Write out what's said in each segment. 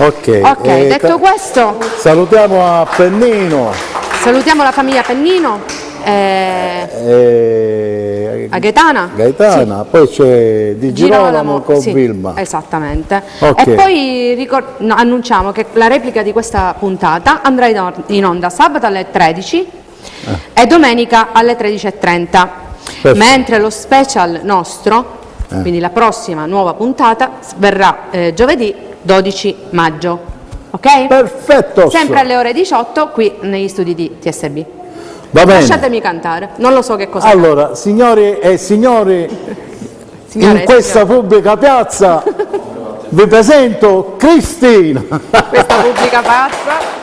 Ok. Ok, detto questo. Salutiamo a Pennino. Salutiamo la famiglia Pennino. A Gaetana. Gaetana, sì. Poi c'è Di Girolamo, Girolamo con sì, Vilma. Esattamente. Okay. E poi no, annunciamo che la replica di questa puntata andrà in onda sabato alle 13 e domenica alle 13:30. Mentre lo special nostro, quindi la prossima nuova puntata, verrà giovedì 12 maggio. Ok? Perfetto! Sempre alle ore 18 qui negli studi di TSB. Va bene. Lasciatemi cantare, non lo so che cosa. Allora, signori e signori, in questa pubblica piazza vi presento Cristina. Questa pubblica piazza.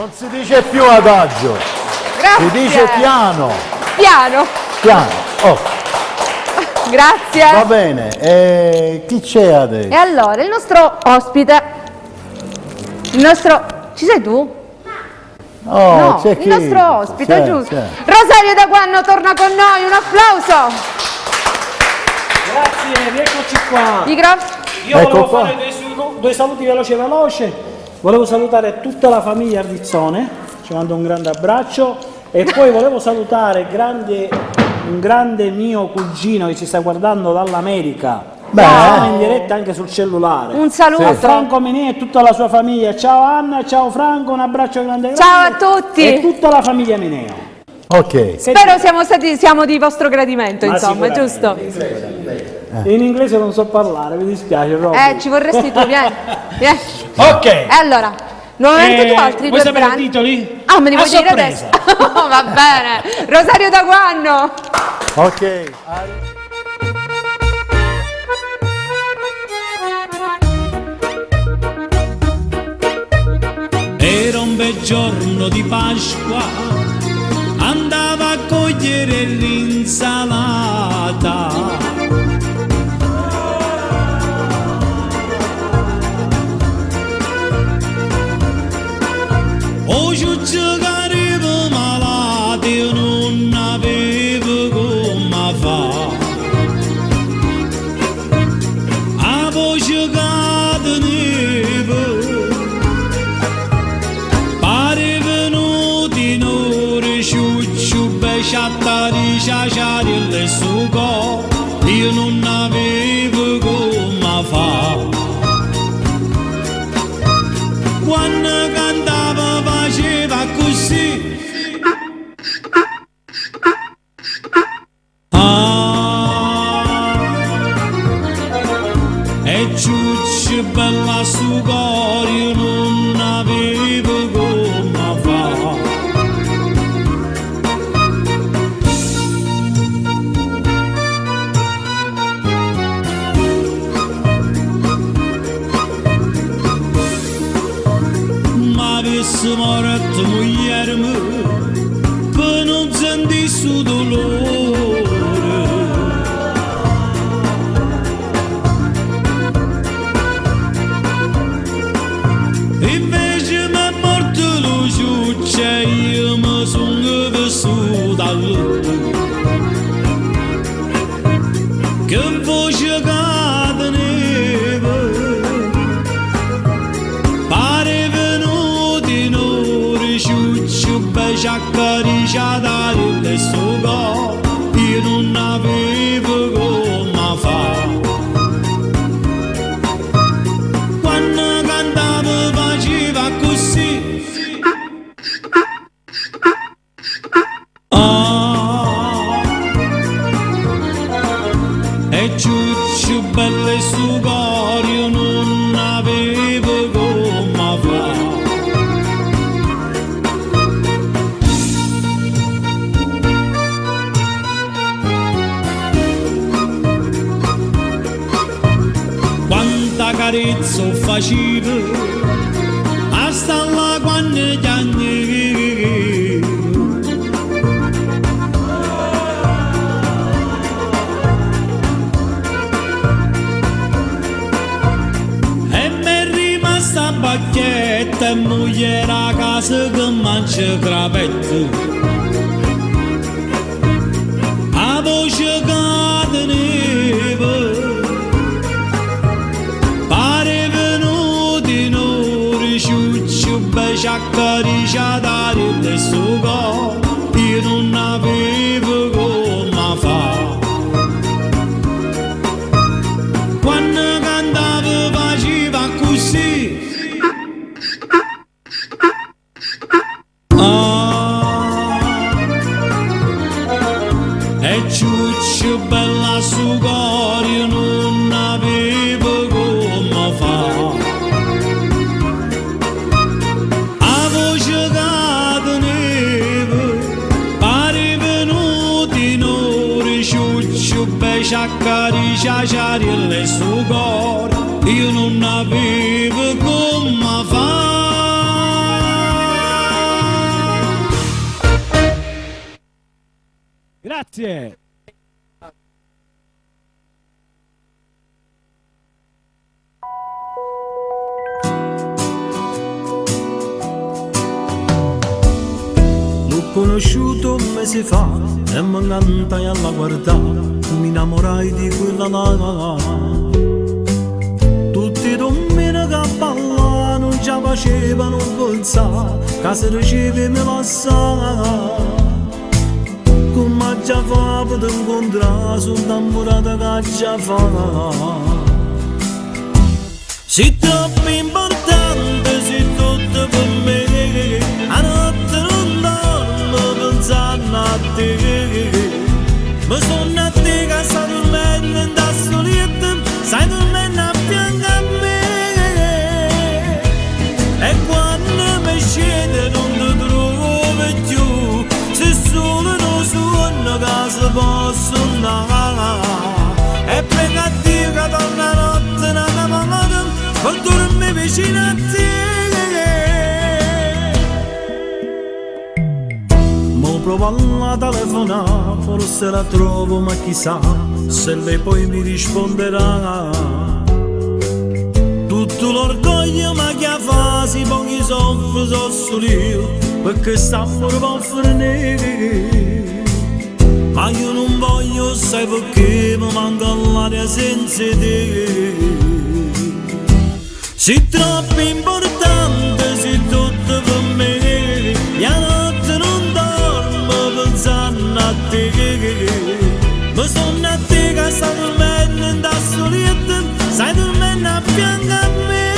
Non si dice più adagio, Grazie. si dice piano. Piano. Piano. Oh. Grazie. Va bene, e chi c'è adesso? E allora, il nostro ospite, il nostro... Ci sei tu? Oh, no, c'è il chi? nostro ospite, C'è, giusto. c'è. Rosario Daguanno torna con noi, un applauso. Grazie, rieccoci qua. Microfono. Io Ecco volevo qua. fare due saluti veloce veloce. Volevo salutare tutta la famiglia Ardizzone, ci mando un grande abbraccio. E poi volevo salutare un grande mio cugino che ci sta guardando dall'America. Beh. Siamo in diretta anche sul cellulare. Un saluto. A Franco Mineo e tutta la sua famiglia. Ciao Anna, ciao Franco, un abbraccio grande grande. Ciao a tutti. E tutta la famiglia Mineo. Ok. Spero siamo di vostro gradimento, Ma insomma, giusto? sicuramente. In inglese non so parlare, mi dispiace proprio. Ci vorresti tu, vieni. Vieni. Ok. E allora, nuovamente tu altri vuoi due sapere brani. i titoli? Ah, me li A vuoi dire adesso? sorpresa. Va bene. Rosario Daguanno. Ok. Era un bel giorno di Pasqua, andava a cogliere l'insalata. O ciuccio che arriva malato, io non avevo come fa. A voce che tenevo pare venuto in ore, ciuccio besciatta di ciaciare le sugo, io non avevo come fa. Quando cantava faceva così. Ah, e ciuccio bella su cuore, io non avevo come fa. Ma avesse morto mogliermi per non sentire su dolore. Invece mi è morto lo ciuccio e io mi sono vissuto a lutto. Che voce che tenevo, pare venuto in ore, ciuccio besciacca di ciatare le sugo, io non avevo come fa. Quando cantavo faceva così. Ah, e ciuccio belle su cuore, io non avevo come fa. Quanta carezza facevo a sta là quando piangevo. E mi è rimasta bacchetta e moglie a casa che mangia crapette. A voce che tenevo pare venuto in ore, ciuccio besciacca di ciatare le sugo, io non avevo come fa. Quando cantavo faceva così. Ah, e ciuccio bella su cuore, io non avevo come fa. A voce che tenevo pare venuto in ore, ciuccio besciacca di ciaciare le su cuore, io non avevo come fa. Grazie! L'ho conosciuto un mese fa e mi incantai alla guardà, mi innamorai di quella là. Tutti i domenica che balla non ci facevano pensare, che se riceve mi lasciava. Come già fa per incontrare, sono innamorata che già fa. Sei troppo importante, sei tutto per me. A notte non dormo pensando a te. Mi sono a te che stai dormendo da soletta, stai dormendo a fianco a me. E quando mi scende non ti trovo più, se solo non sono che si può sognare. E prego a Dio che torna notte nata mamma, per dormire vicino a te. Mo provo a telefonare, forse la trovo, ma chissà se lei poi mi risponderà. Tutto l'orgoglio ma che fa, si poi soffro, soffro io, perché st'amore può finire. Ma io non voglio, sai perché mi manca l'aria senza te. Sei troppo importante, sei tutto per me. La notte non dormo pensando a te. Mi sono a te che stai dormendo da soletta, stai dormendo a fianco a me.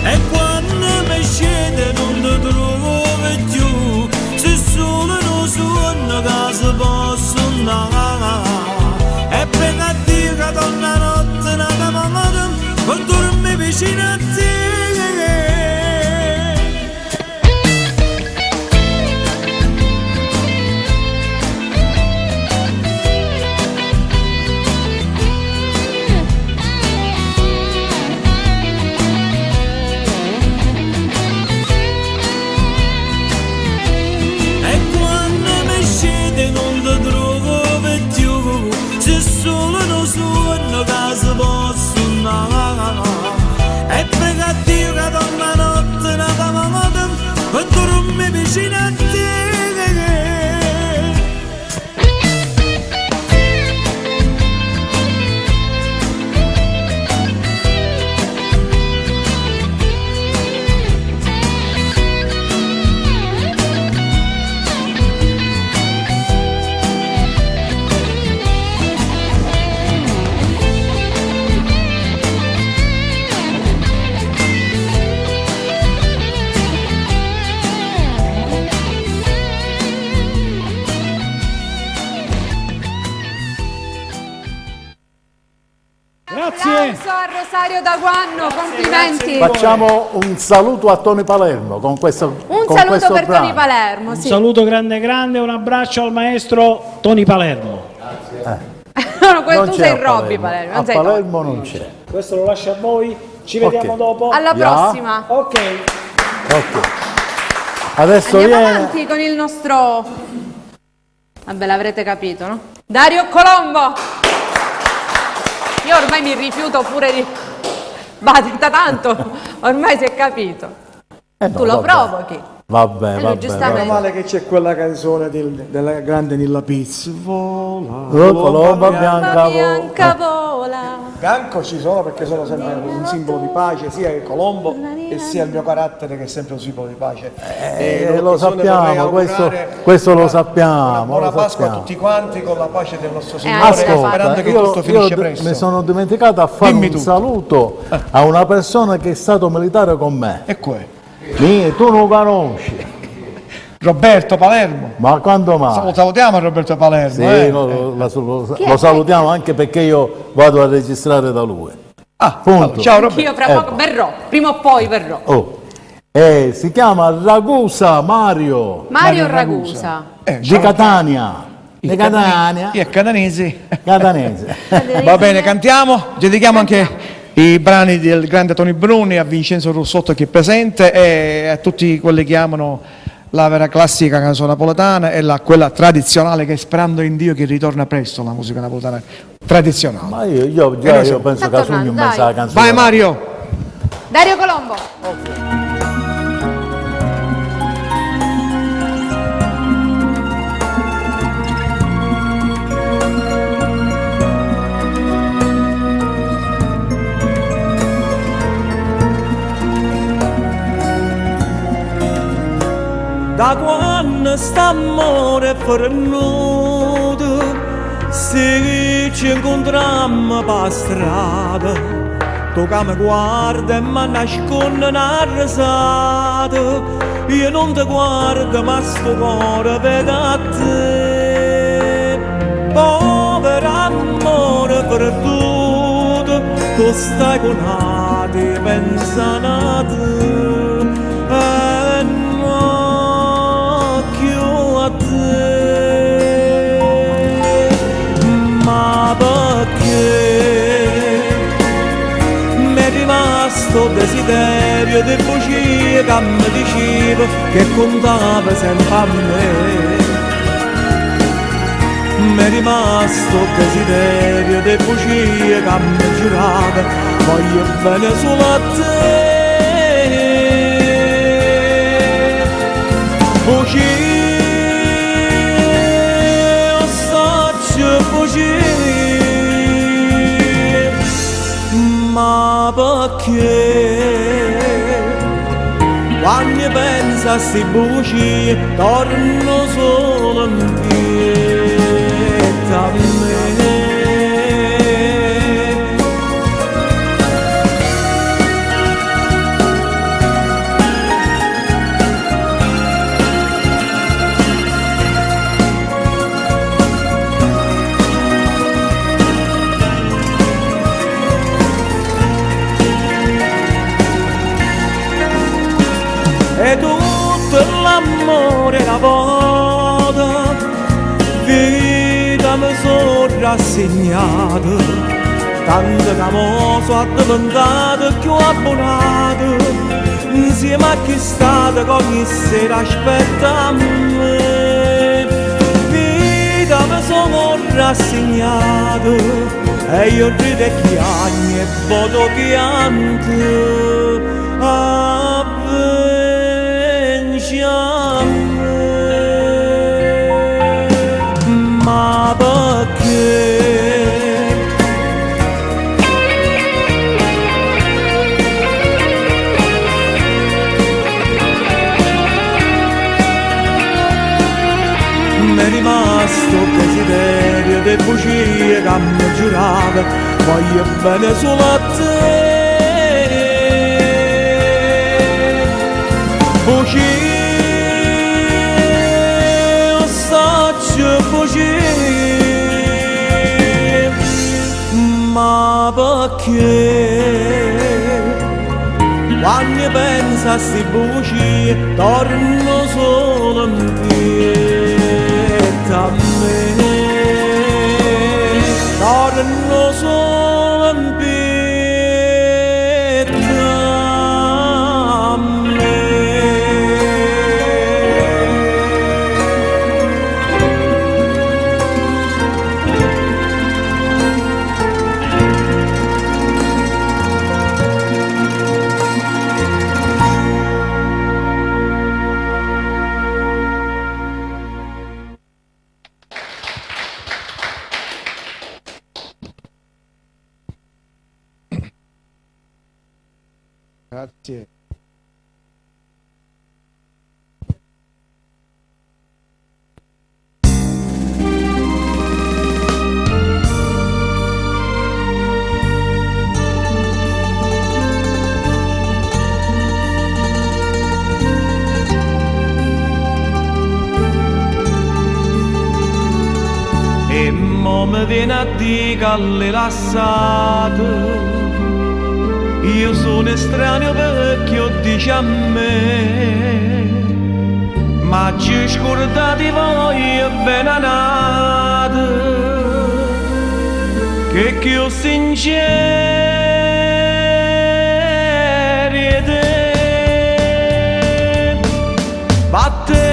E quando mi scende non ti trovo più, se solo non sono che si può sognare. E prego a Dio che torna notte nata mamma, per dormire vicino a te. E quando mi scende non ti trovo più, se solo non sono che si può sognare. E prego a Dio che torna notte nata mamma, per dormire vicino a te. Grazie. Applauso a Rosario Daguanno, complimenti. Facciamo un saluto a Tony Palermo con questo Un con saluto questo per brano. Tony Palermo, Un sì. saluto grande grande, un abbraccio al maestro Tony Palermo. No, no, Non tu c'è sei a Robby Palermo, non A sei Tony. Palermo non c'è. Questo lo lascio a voi, ci vediamo Ok. dopo. Alla Ya. prossima. Ok. Ok. Adesso Andiamo viene avanti con il nostro... Vabbè, l'avrete capito, no? Dario Colombo! Io ormai mi rifiuto pure di... Va, tanto, ormai si è capito. Eh no, tu lo vabbè. provochi. Vabbè, E lui vabbè. giustamente- Meno male che c'è quella canzone della grande Nilla Pizz. Vola, vabbè. Colomba bianca La vola. bianca vola. Bianco ci sono perché sono sempre un simbolo di pace, sia il Colombo e sia il mio carattere che è sempre un simbolo di pace. E Lo l'occasione sappiamo, vorrei questo, augurare questo lo sappiamo. Una buona lo Pasqua a sappiamo. tutti quanti con la pace del nostro Signore, anche la sperando che io, tutto finisce io presto. mi sono dimenticato a fare Dimmi un tutto. saluto a una persona che è stato militare con me. E qua è Tu non conosci, Roberto Palermo. ma quando mai? Lo salutiamo Roberto Palermo. Sì, eh. lo salutiamo anche perché io vado a registrare da lui. Ah, Punto. allora, ciao Roberto. Io fra poco verrò, prima o poi verrò. Oh. Si chiama Ragusa Mario, Mario Ragusa. Di Catania. Di Catania. Io è catanese. Catanese. Va bene, cantiamo, dedichiamo anche i brani del grande Tony Bruni a Vincenzo Russotto che è presente e a tutti quelli che amano La vera classica canzone napoletana è la, quella tradizionale che sperando in Dio che ritorna presto la musica napoletana tradizionale. Ma io, io, E già, noi io siamo- penso Sta che tornando, sogno in mezzo dai. alla canzone. Vai Mario! Dario Colombo. Da quando st'amore è fornuto, se ci incontrammo per strada, tu che mi guarda e mi nasconde una risata, io non ti guardo ma sto cuore vedo a te. Povero amore perduto, tu stai con altri, pensa a te. E no più a te, ma perché mi è rimasto desiderio di bugie che mi diceva che contava sempre a me. Mi è rimasto desiderio di bugie che mi giurava voglio bene solo a te. Bugie, oh, saccio bugie, ma perché? Quando penso a sti bugie torno solo in pietà a me. E tutto l'amore la volta vita mi sono rassegnato tanto che mo sono diventato più abbonato insieme a chi è stato che ogni sera aspetta a me vita mi sono rassegnato e io rido e chiagno e voto pianto a vinciamo ma perché Mi è rimasto desiderio di bugie che mi giurava voglio bene solo a te. Bugie, oh, saccio bugie, ma perché? Quando penso a sti bugie torno solo in pietà a me. Torno solo in pietà a me. Grazie. E mo mi viene a dire che l'hai lasciato Io sono estraneo perché ho dice a me Ma ci scordate voi bene nato Che che sinceri te Batte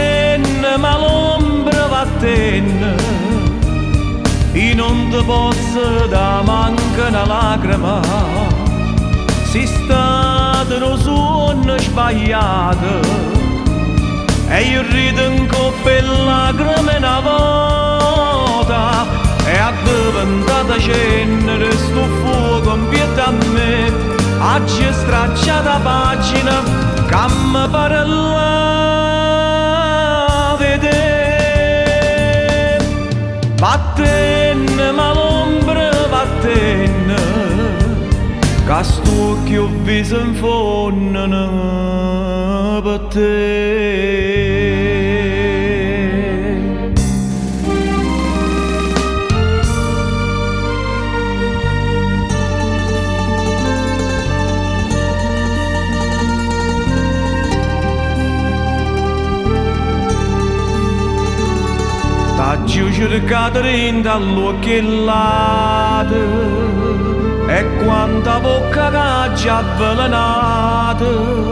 manco una lacrima Sei stato un suono sbagliato E io rido in coppa e lacrime una volta E è diventata cenere sto fuoco in pietà a me Oggi stracciata pagina che mi pare la vedere Vattene mal'ombra, vattene Che sto che ho viso in fondo per te. T'ho cercato dentro all'occhielato E quanta bocca che già avvelenato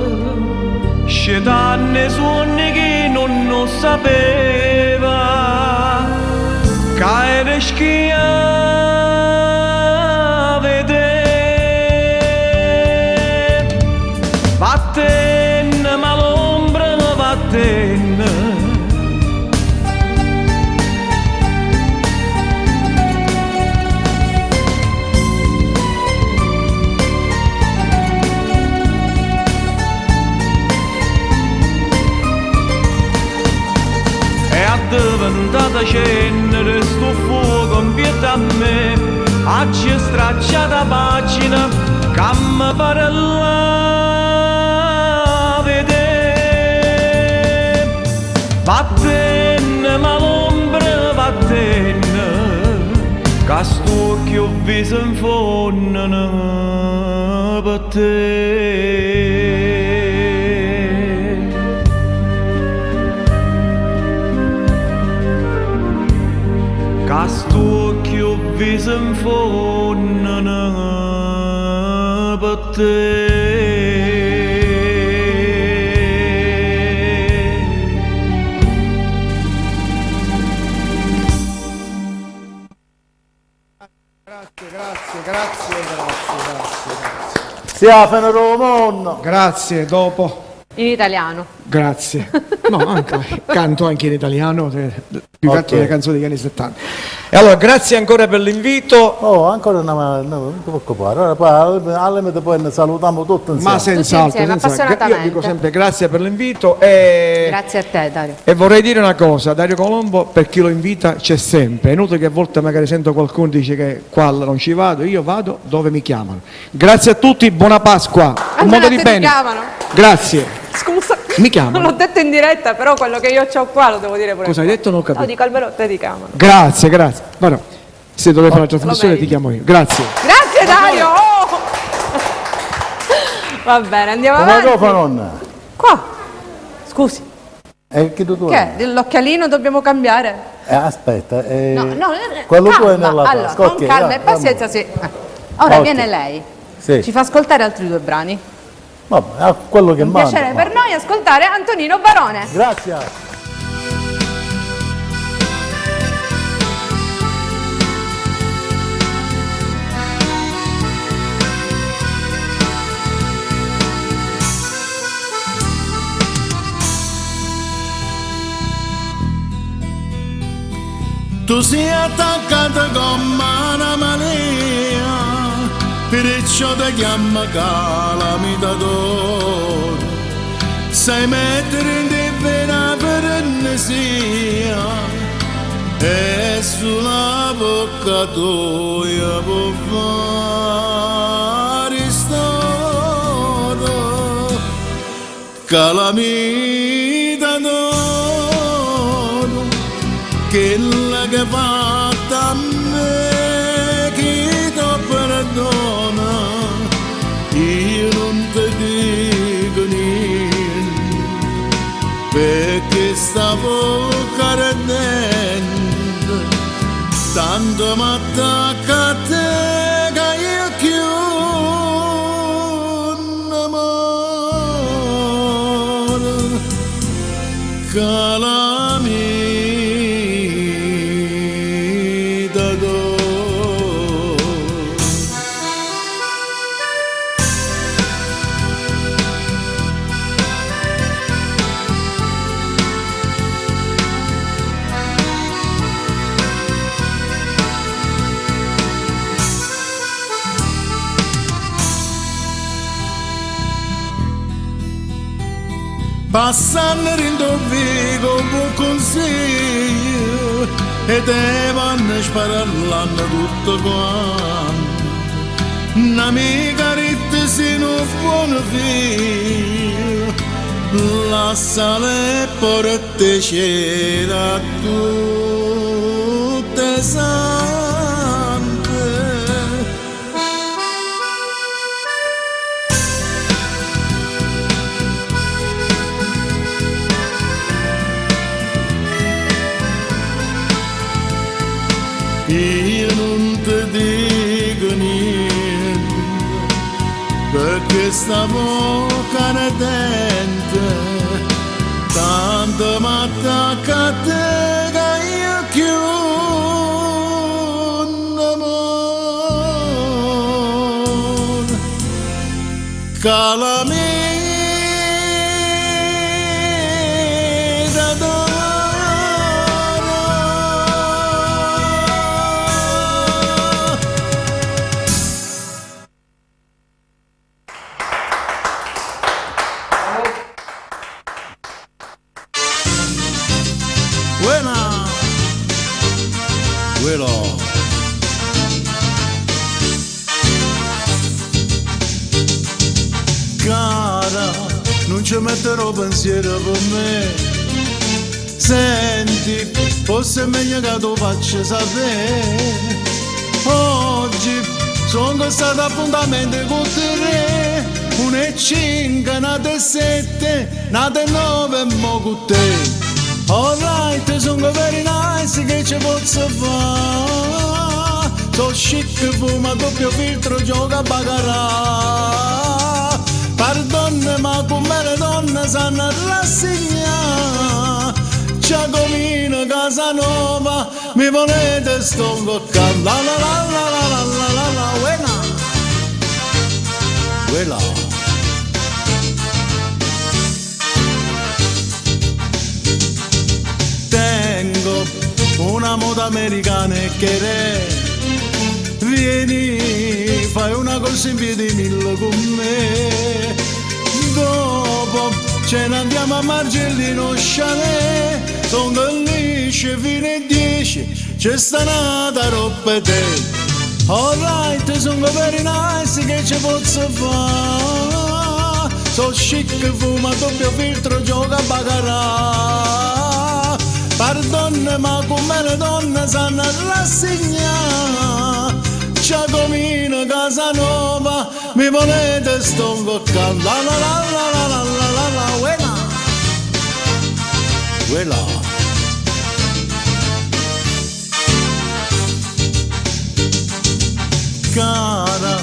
Scetanne suoni che non lo sapeva Che era schiave te. Vattene mal'ombra, vattene. È diventata cenere sto fuoco in pietà a me Oggi stracciata pagina che mi pare la vedere Vattene mal'ombra, vattene Che sto che ho viso in fondo per te. Che sto che ho viso in fondo per te. Grazie, grazie, grazie, grazie, grazie. Sia Romano. Grazie, dopo. In italiano. Grazie. No, anche, canto anche in italiano, più che altro le canzoni degli anni 70. E allora, grazie ancora per l'invito. Oh, ancora una, no, non ti preoccupare. Ora poi alle limite poi ne salutiamo tutti insieme. Ma senz'altro, insieme, senz'altro. Io dico sempre grazie per l'invito e Grazie a te, Dario. E vorrei dire una cosa, Dario Colombo per chi lo invita c'è sempre, è inutile che a volte magari sento qualcuno dice che qua non ci vado, io vado dove mi chiamano. Grazie a tutti, buona Pasqua, un Almeno mondo a di te ti bene. chiamano. Grazie. Scusa. Mi chiamano. Non l'ho detto in diretta, però quello che io ho qua lo devo dire pure. Cosa hai qua. detto? Non ho capito. No, dico almeno te ti chiamano. Grazie, grazie. Guarda, se dovevo fare la trasmissione meriti. ti chiamo io. Grazie. Grazie Dario! Oh! Va bene, andiamo Come avanti. lo fa nonna? Qua. Scusi. Che tu Che? L'occhialino dobbiamo cambiare? Aspetta, No, no, quello tuo è calma. nella Allora, tasca. con Ok, calma va, e pazienza, sì. Ora Ok. viene lei. Sì. Ci fa ascoltare altri due brani. Vabbè, a quello che Un manda. piacere per noi ascoltare Antonino Barone. Grazie. Tu sei attaccata come una mania, perciò ti chiama calamita d'oro. Sai mettere in vena per amnesia, e sulla bocca tua può fare storia. Calamita d'oro, quella che fatta a me, chi ti perdona, io non ti dico niente, perché stavo ardendo, tanto m'attacca a te che io più non muoro. Calamita d'oro. Passanno dint' 'o vico 'o buon consiglio e te vanno sparallanno tutto quanto. N'amico ha ditto si nu buono figlio, lassale e portece a tutte 'e sante. Io nun te dico niente perché sta vocca ardente tanto m'attacca a te che io cchiù nun moro. Calamita d'oro. Buena! Quello! Cara, nun ce mettere 'o pensiero pe me. Senti, forse è meglio che t' 'o faccio sapè. Oggi songo stato appuntamento cu tre, una e cinche, n'ata e sette, n'ata e nove e mo cu te. Alright, songo very nice che ce pozzo fa? So chic, fuma doppio filtro, gioca a baccarà. Pardon, ma come le donne sanno rassegnare. Giacomino Casanova, mi volete stongo ccà. La la la la la la la la la, buena. Quella. Tengo una moda americana e che re. Vieni, fai una corsa in piedi mille con me. Dopo ce ne andiamo a Margellino Chalet. Sono lisce fino alle 10, c'è sta n'ata roba te. Alright, sono very nice che ci posso fare. So chic, fuma doppio filtro, gioca a baccarà. Pardon, ma come le donne sanno rassegnare. Giacomino Casanova, mi volete stongo ccà. La la la la la la la la la, buena. Quella. Cara,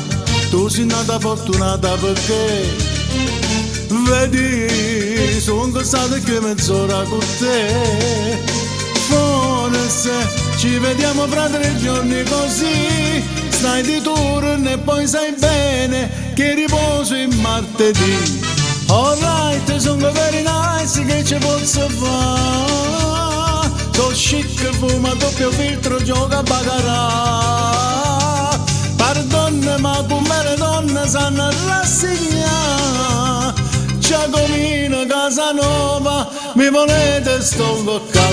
tu sei nata fortunata perché vedi, sono stata che mezz'ora con te. Forse ci vediamo fra tre giorni così. Stai di turno e poi sai bene che riposo il martedì. Alright, sono very nice che ci posso fare. So chic, fuma doppio filtro, gioca a baccarà. Pardon, ma come le donne sanno rassegnare. Giacomino Casanova, mi volete stongo ccà.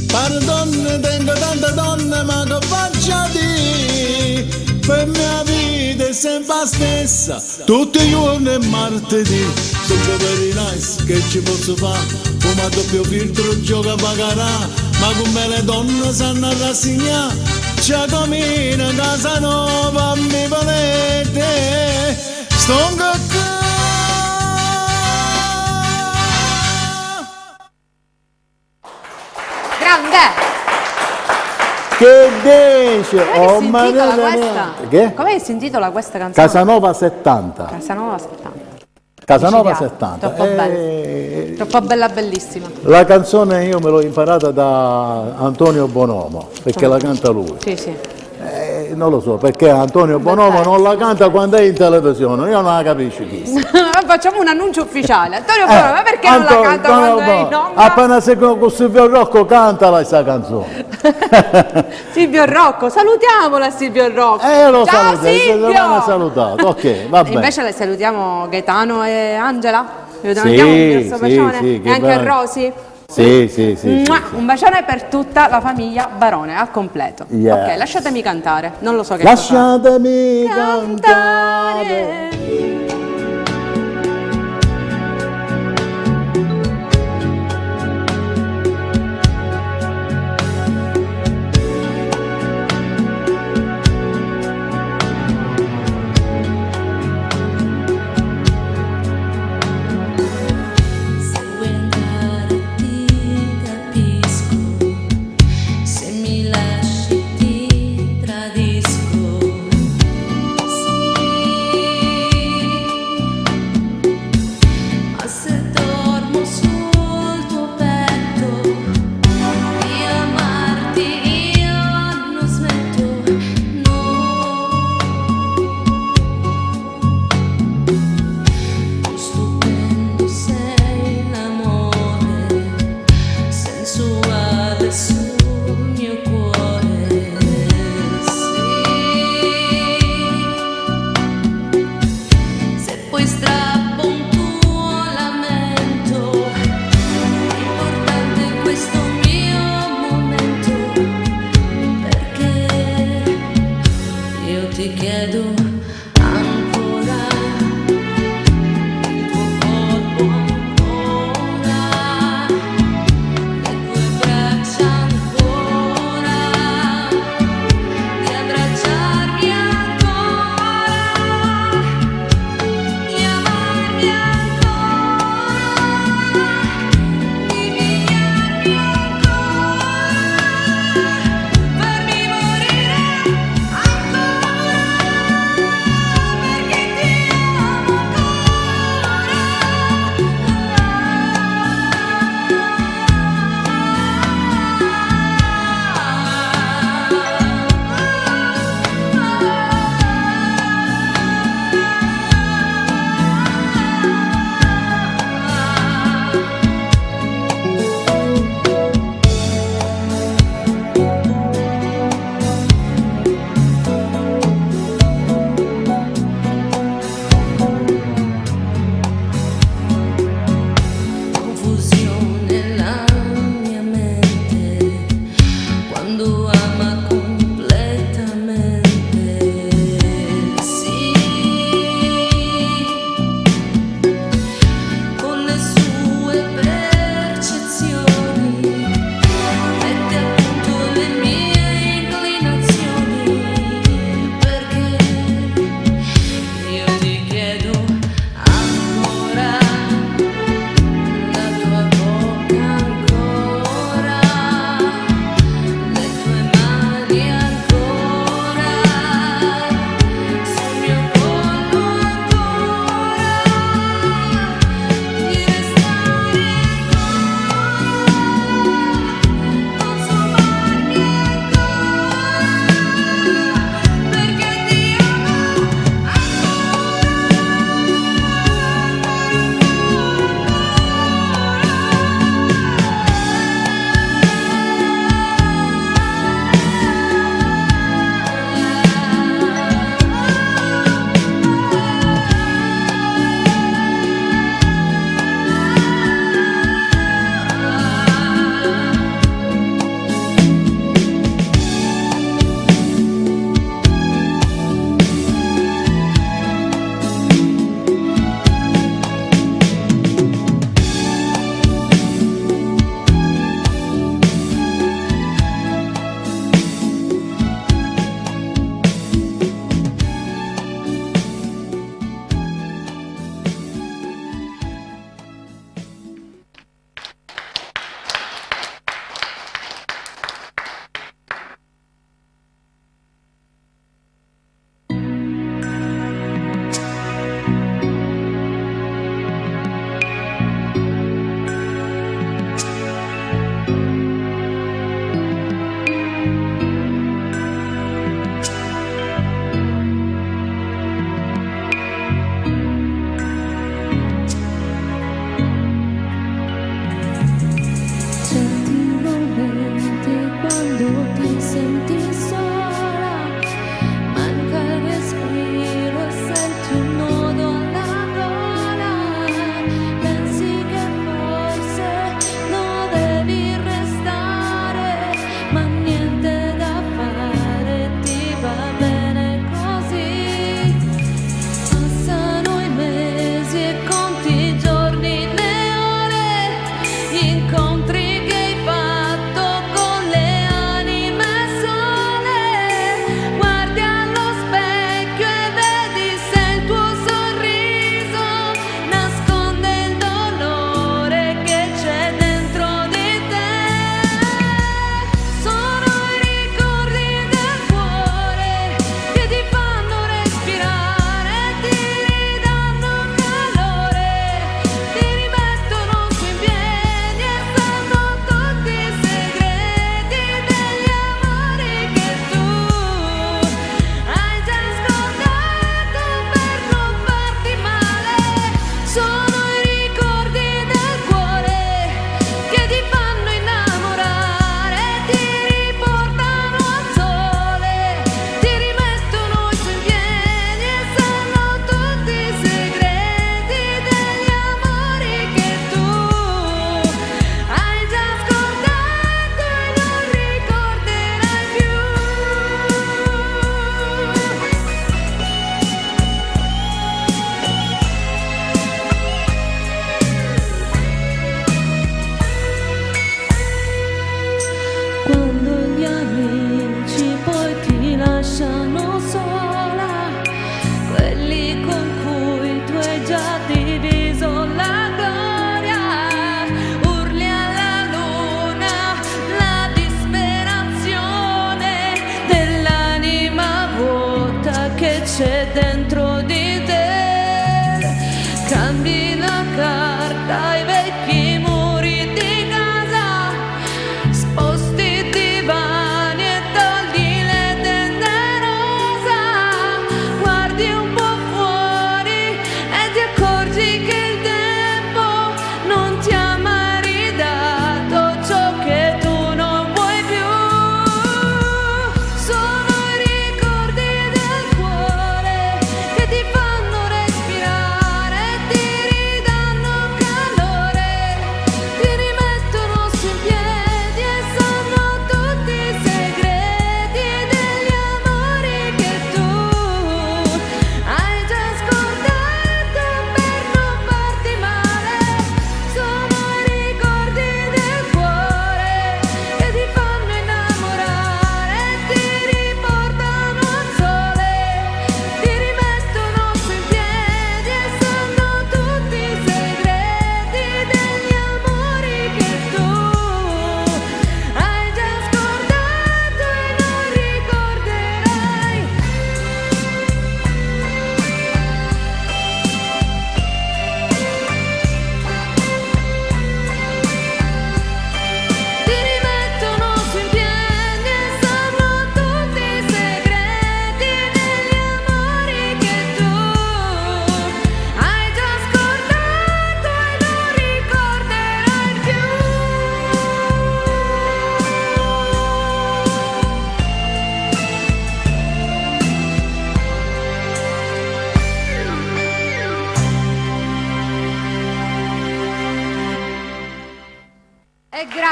Pardon, tengo tante donne, ma che faccio di? Per mia vita è sempre la stessa, tutti i giorni è martedì. Sono very nice, che ci posso fare? Fuma doppio filtro, gioca a baccarà, ma come le donne sanno rassegnare. Giacomino Casanova, mi volete? Stongo qua. Grande! Che dice? Com'è che Oh, si ma intitola non è questa? neanche- Che? Com'è che si intitola questa canzone? Casanova 70. Casanova 70. Casanova Micidiale. 70. Troppo bella. Troppo bella, bellissima. La canzone io me l'ho imparata da Antonio Bonomo, perché la canta lui. Sì, sì. Non lo so, perché Antonio Bonomo non la canta quando è in televisione, io non la capisco chi. Facciamo un annuncio ufficiale. Antonio Bonomo, ma perché non la Antonio- canta quando è in Antonio onda? Appena si con Silvio Rocco canta questa canzone. Silvio Rocco, salutiamola Silvio Rocco. Lo Ciao saluto, Silvio! l'hanno salutato, ok, va bene. Invece le salutiamo Gaetano e Angela. Gli Sì, mandiamo un grosso sì, bacione. sì, che e anche a bello. Rosy. Sì, sì, sì, sì, Mua, sì. Un bacione per tutta la famiglia Barone al completo. Yes. Ok, lasciatemi cantare, non lo so che cosa. Lasciatemi cantare. Cantare. Se vuoi andare ti capisco, se mi lasci ti tradisco. Sì.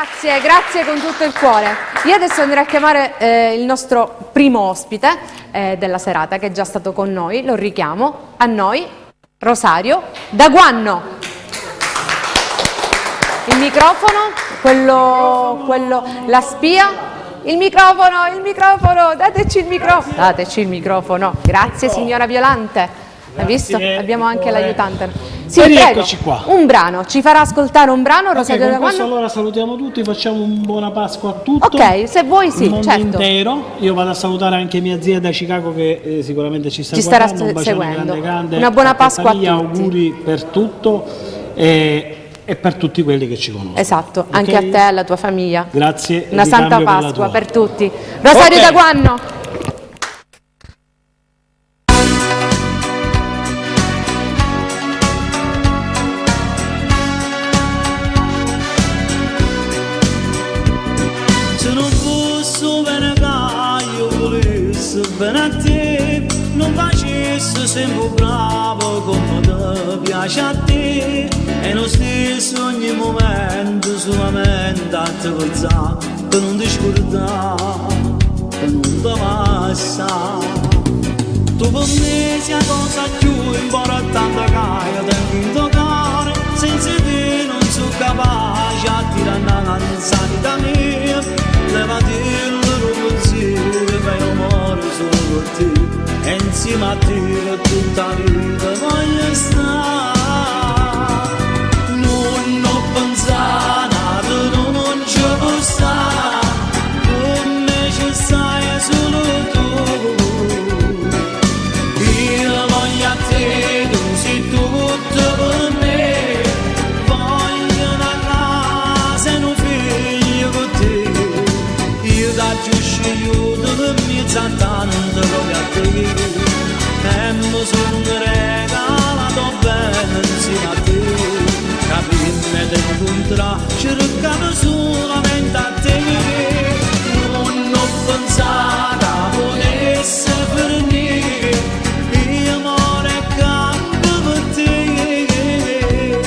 Grazie, grazie con tutto il cuore. Io adesso andrei a chiamare eh, il nostro primo ospite eh, della serata che è già stato con noi, lo richiamo a noi, Rosario Daguanno. Il microfono, quello, quello, la spia. Il microfono, il microfono, dateci il microfono. Dateci il microfono. Grazie signora Violante. Hai visto? Abbiamo anche l'aiutante. Sì, E prego. rieccoci qua. Un brano, ci farà ascoltare un brano Ok, Rosario con questo Daguanno? allora salutiamo tutti, facciamo un buona Pasqua a tutto. Ok, se vuoi sì, il mondo certo. intero. Io vado a salutare anche mia zia da Chicago che eh, sicuramente ci sta Ci starà guardando. Un bacione seguendo. grande grande. Una buona a te, Pasqua a famiglia, tutti. auguri per tutto e, e per tutti quelli che ci conoscono. Esatto, anche Ok? a te e alla tua famiglia. Grazie. e Una di santa cambio per la Pasqua tua. per tutti. Rosario Ok. Daguanno. Se non fosse bene che io volessi bene a te, non facessi sempre bravo come ti piace a te. E lo stesso ogni momento solamente a te pensare, per non ti scordare, per non ti passare. Tu per me sei la cosa più importante che io tengo in toccare Senza te non sono capace a tirare una vita mia Levati il pensiero che io muoro solo per te E insieme a te per tutta la vita voglio stare Non ho pensato, non ci può stare Come ci stai solo tu io voglio a te, tu sei tutto per me. Voglio una casa e un figlio con te. Io ti ho scegliuto per mezzo a tanto proprio a te. E mi sono regalato bene insieme a te. Capirne di incontrare, cercavo solamente a te. Non ho pensato a potesse finire, io muoro e campo per te.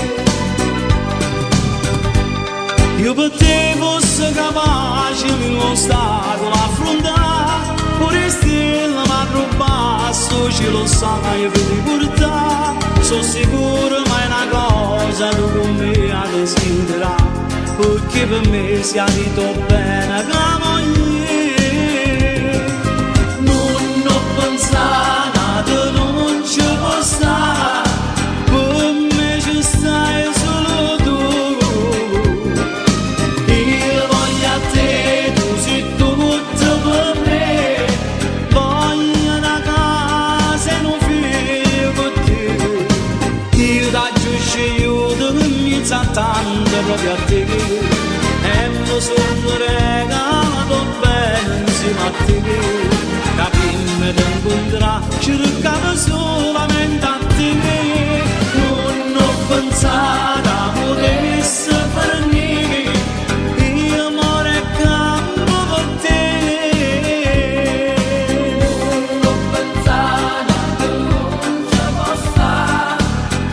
Io per te fosse capace mi ostacolo affrontare Pure stella ma rubasso ce lo sai per riportare Sono sicuro ma è una cosa tu con me a desiderare Perché per me sia detto bene che voglio Non ho pensato, non ci può stare Per me ci stai solo tu io voglio a te, tu sei tutto per me. Voglio una casa e un figlio con te. Io ti ho scegliuto in mezzo a tanto proprio a te. E mi sono regalato bene insieme a te. Capimmi di incontrare, cercavo solamente a te. Non ho pensato a potesse finire, io muoro e campo per te. Non pensare che non ci possa,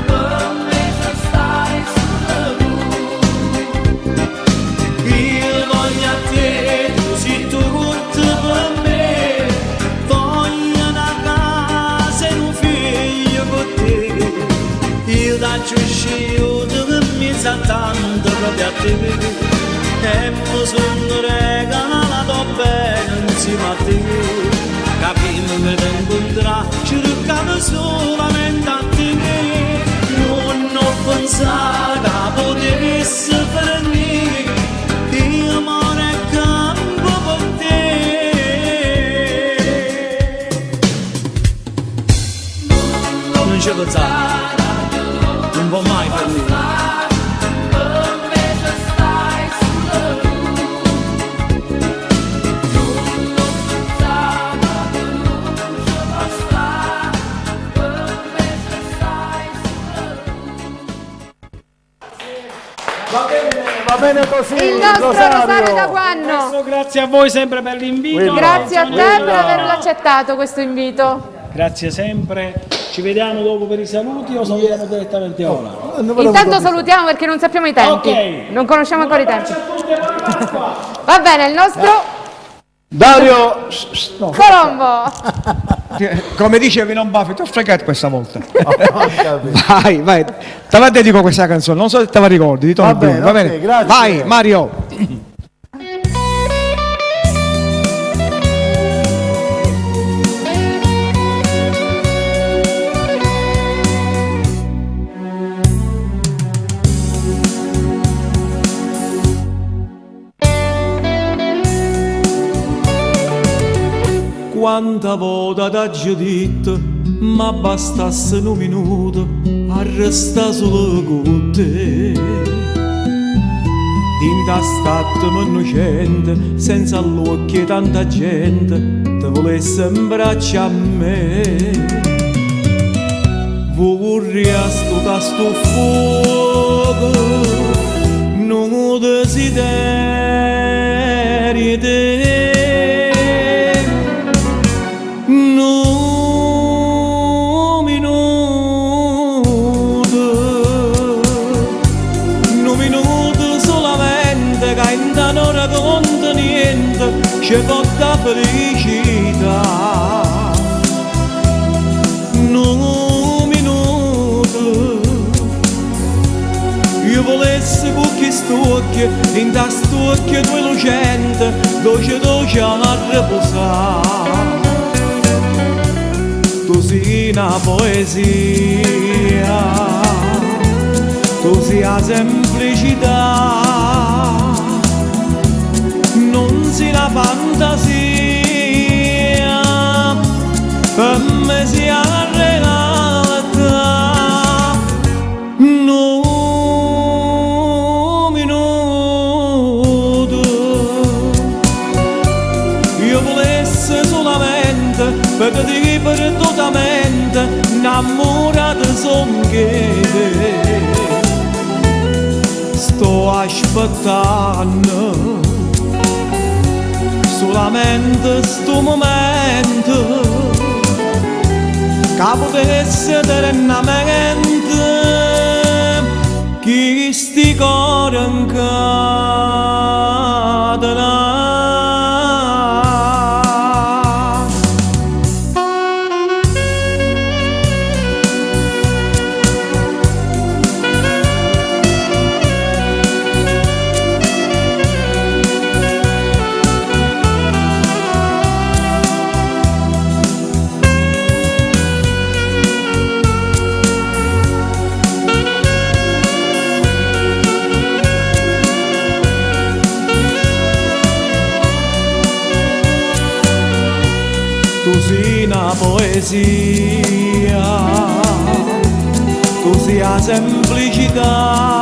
per me ci stai solo tu. Io voglio a te, tu sei tutto per me. Voglio una casa e un figlio con te. Io da scegliuto che mi sa tanto proprio a te. E mi sono regalato bene insieme a te. Capirmi di incontrare, cercavo solamente a te. Non ho pensato che potesse finire, io muoro e campo per te. Non ci pensare, non può mai finire. Va bene, va bene così. Il nostro Rosario Daguanno. Adesso grazie a voi sempre per l'invito. Quello. Grazie a te Quella. per aver accettato questo invito. Grazie sempre. Ci Ci vediamo dopo per i saluti o salutiamo direttamente ora? Intanto salutiamo perché non sappiamo i tempi. Ok. Non conosciamo ancora i tempi. Un abbraccio a tutti e buona Pasqua! Va bene, il nostro Dario Colombo. Come dicevi non Buffy, ti ho fregato questa volta. Ho capito. Vai, vai. Te la dedico questa canzone, non so se te la ricordi, di Tony Va bene, Bruno, va ok, bene? grazie. Vai, Mario. Quanta volta t'ho detto, ma bastasse un minuto a restare solo con te. Dinta stato innocente, senza l'occhio tanta gente, te volesse in braccio a me. Vorrei sto sto fuoco, non desiderio te. No minuto, un minuto solamente che in un'ora conta niente, ci porta felicità. Un minuto, io volessi con quest'occhio, in tast'occhio due lucente, dolce dolce a riposare. Tu sei una poesia, tu sei la semplicità, non sei una fantasia, per me sei la realtà. No minuto. Io volesse solamente per dire perdutamente innamorato son che te. Sto aspettando solamente sto momento che potesse serenamente chi sti cuore incatena. Tu sei una poesia, tu sei la semplicità,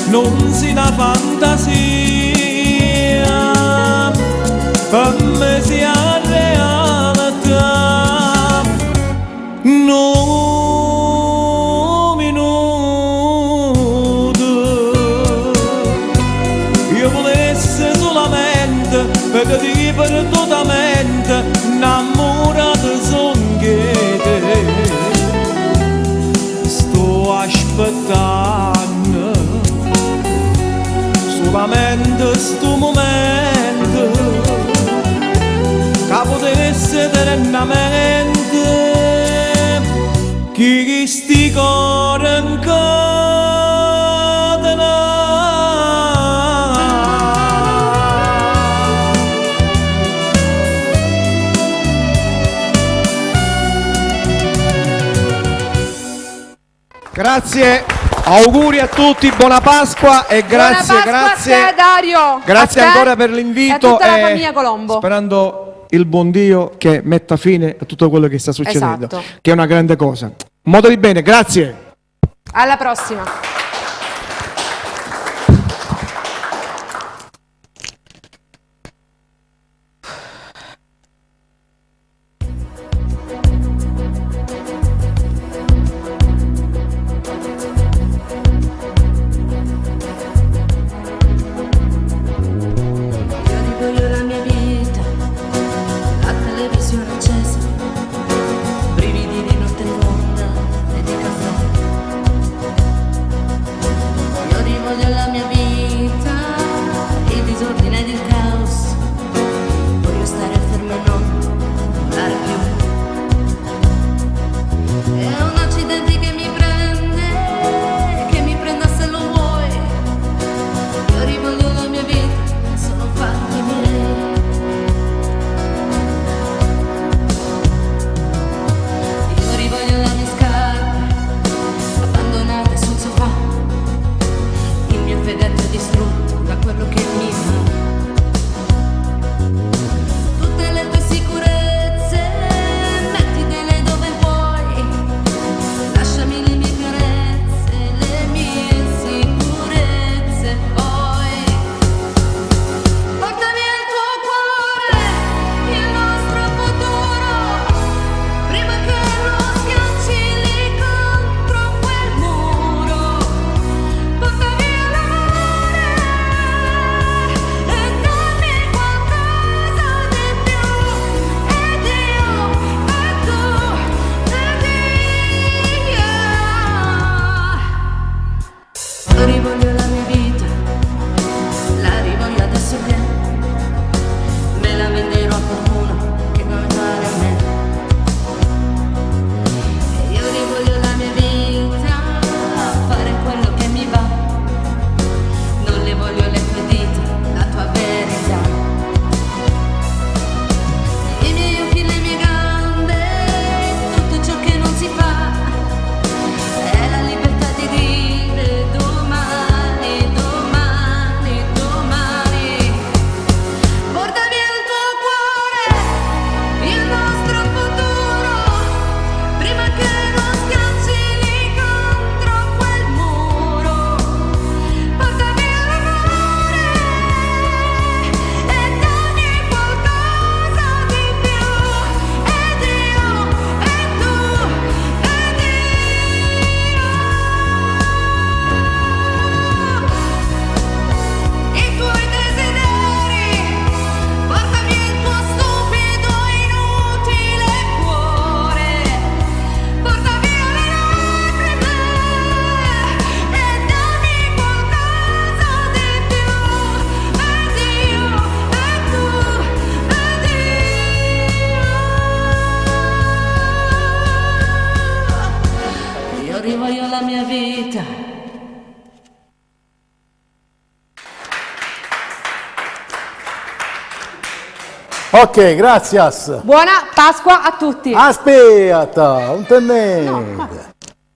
non sei una fantasia, per me sei la realtà. No minuto. Io volesse solamente per dire perdutamente innamorato son che te. Sto aspettando solamente sto momento che potesse serenamente chi sti cuore incatena. Grazie, auguri a tutti, buona Pasqua e grazie, Buona Pasqua grazie. a te, Dario. Grazie A te ancora per l'invito. E a tutta la e famiglia Colombo. Sperando il buon Dio che metta fine a tutto quello che sta succedendo, Esatto. che è una grande cosa. Modo di bene, grazie. Alla prossima. Io rivoglio la mia vita, la televisione accesa, L'ordine ed il caos. Voglio stare fermo e non volare più. È un accidente che mi prende, che mi prenda se lo vuoi. Io rivoglio la mia vita, sono fatti miei. Io rivoglio le mie scarpe abbandonate sul sofà, il mio fegato è distrutto da quello che mi fa. Tutte le tue sicurezze, mettitele dove vuoi, lasciami le mie carezze, le mie sicurezze poi. Portami il tuo cuore, il nostro futuro, prima che lo schiacci lì contro quel muro. Porta via l'amore e dammi qualcosa di più. Ed io, e tu, ed io. Io rivoglio la mia vita, la rivoglio adesso che me la venderò a qualcuno che non pare a me. E io rivoglio la mia vita, fare quello che mi va. Non le voglio le tue dita, la tua verità. I miei occhi, le mie gambe, tutto ciò che non si fa. È la libertà di dire domani, domani, domani. Porta via il tuo cuore, il nostro futuro, prima che lo schiacci lì contro quel muro. Porta via l'amore e dammi qualcosa di più. Ed io, e tu, ed io. I tuoi desideri, porta via il tuo stupido inutile cuore, porta via le lacrime e dammi qualcosa di più. Ed io, e tu, ed io. Io rivoglio la mia vita. Ok, grazie. Buona Pasqua a tutti. Aspetta, non te ne.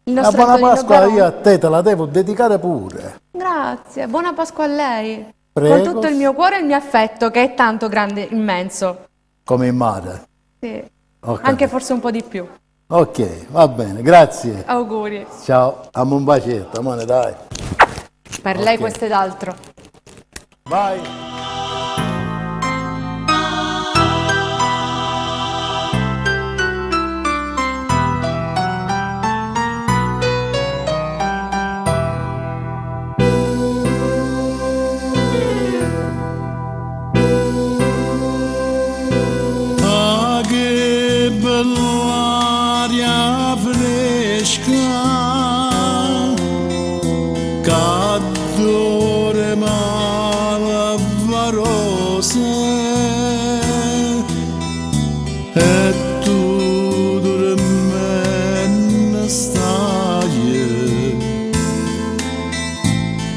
Il La nostro buona Antonino Pasqua Barone. io a te te la devo dedicare pure. Grazie, buona Pasqua a lei. Prego. Con tutto il mio cuore e il mio affetto, che è tanto grande, immenso. Come in mare. Sì. Ok. Anche forse un po' di più. Ok, va bene, grazie. Auguri. Ciao, amo un bacetto, amore, dai. Per lei Ok. questo ed altro. Vai. Ah, che bell'aria fresca, che odore malvarosa, e tu dormendo stai,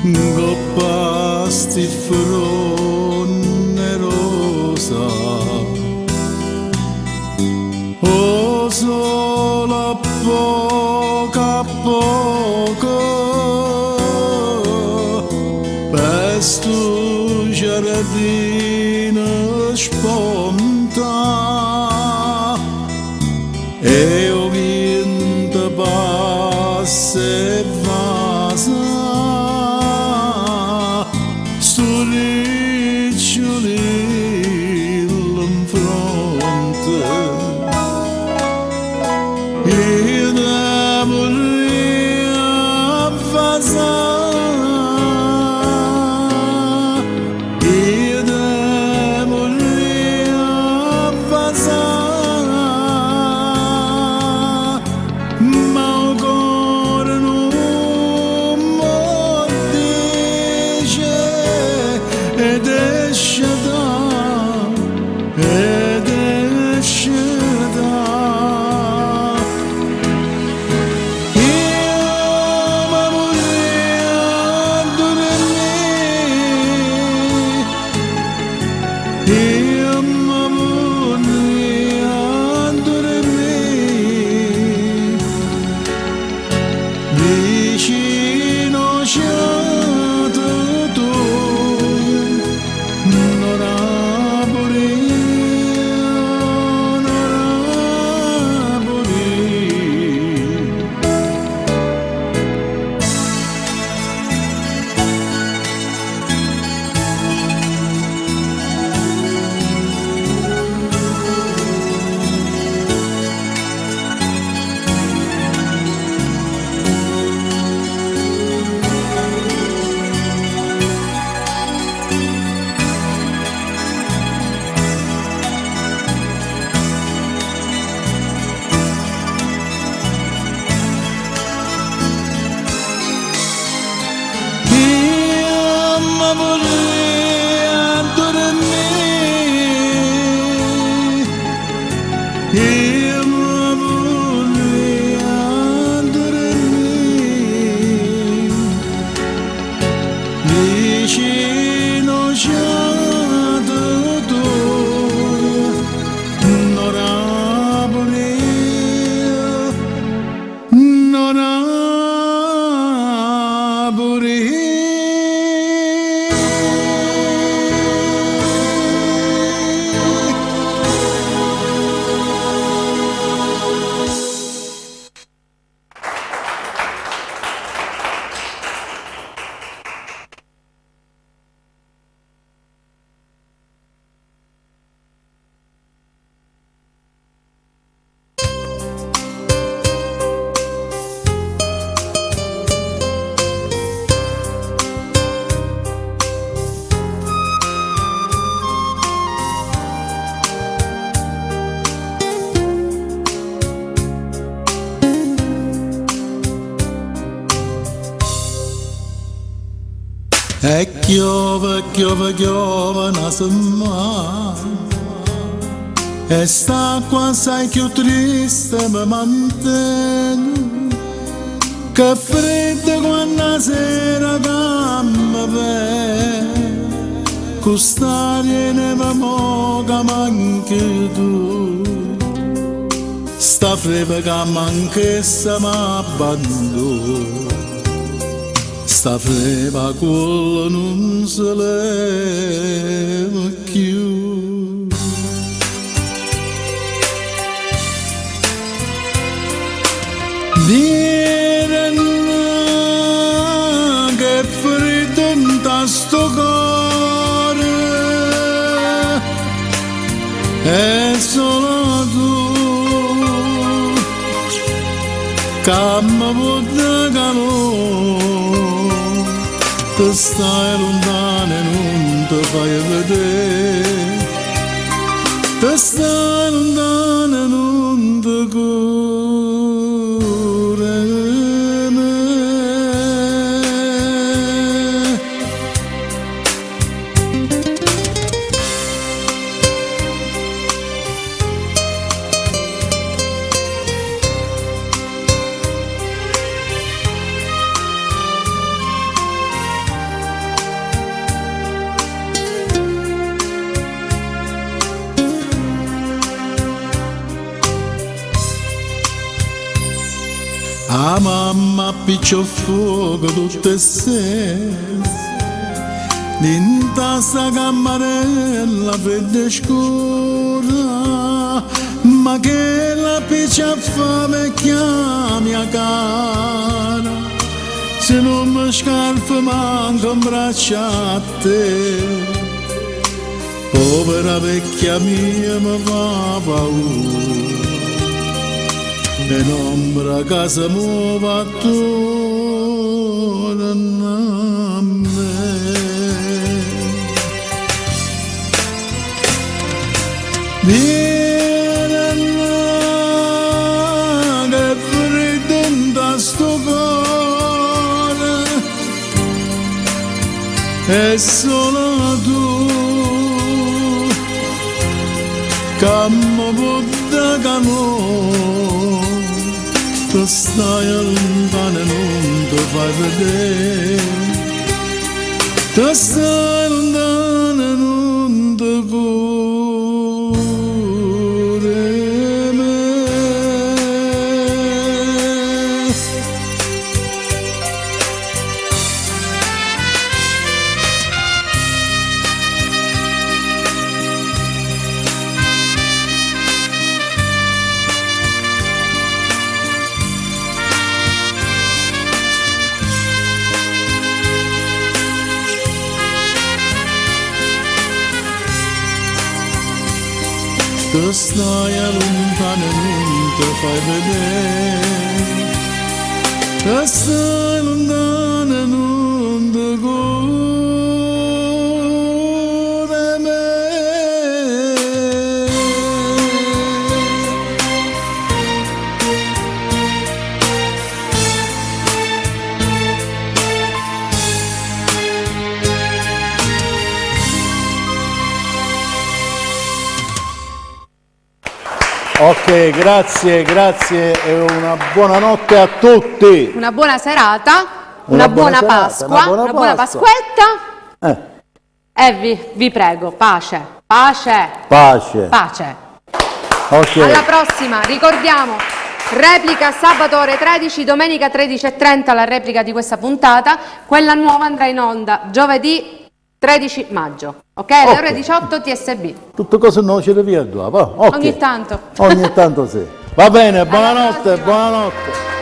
'ncoppa 'sti fronne rosa. O sole a poco a poco per stu giardino sponta e 'o viento passa e vasa stu ricciolillo 'nfronte. Io te vorrei vasà, io te vorrei vasà, ma 'o core nun m' 'o dice ed è Io mi vorrei dormire vicino ciato tuo, non morire, non morire. Io mi vorrei dormire, io mi vorrei dormire, vicino ciato tuo, non morire, non morire. E chiove, chiove, chiove una settimana E sta qua sai più triste mi mantiene Che freddo quando la sera che mi vede Quest'aria ne va mo che manchi tu Sta freva che manchessa mi abbandona Sta freva quello non se leva più. Viene che freddo in sto cuore e solo tu che mi puoi dare calore Te stai lontano e non ti fai vedere Te stai lontano e non ti cura me. A mamma appicciò fuoco tutte e sere Dinta sta cammarella fredda e scura Ma che la appiccia fame chiami a cara Se non mi scarfa manco in braccio a te Povera vecchia mia mi fa paura E l'ombra che si muove attorno a me. Viene là che freddo in sto cuore E solo tu che mi puoi dare calore Tu stai lontano e non ti fai vedere Tu stai lontano e non ti cura. Te stai lontano e nun te fai vedere. Te stai lontano e nun te cure 'e me. Ok, grazie, grazie e una buona notte a tutti. Una buona serata, una, Una buona buona, serata, Pasqua, una buona una buona Pasqua. Pasquetta Eh, e vi, vi prego, pace, pace, pace. pace. Ok. Alla prossima, ricordiamo, replica sabato ore 13, domenica 13.30 la replica di questa puntata, quella nuova andrà in onda giovedì 13 maggio, ok? Alle Ok. ore 18 TSB. Tutto cosa non ci devi va. Ok. Ogni tanto. Ogni tanto sì. Va bene, buonanotte, prossima. buonanotte.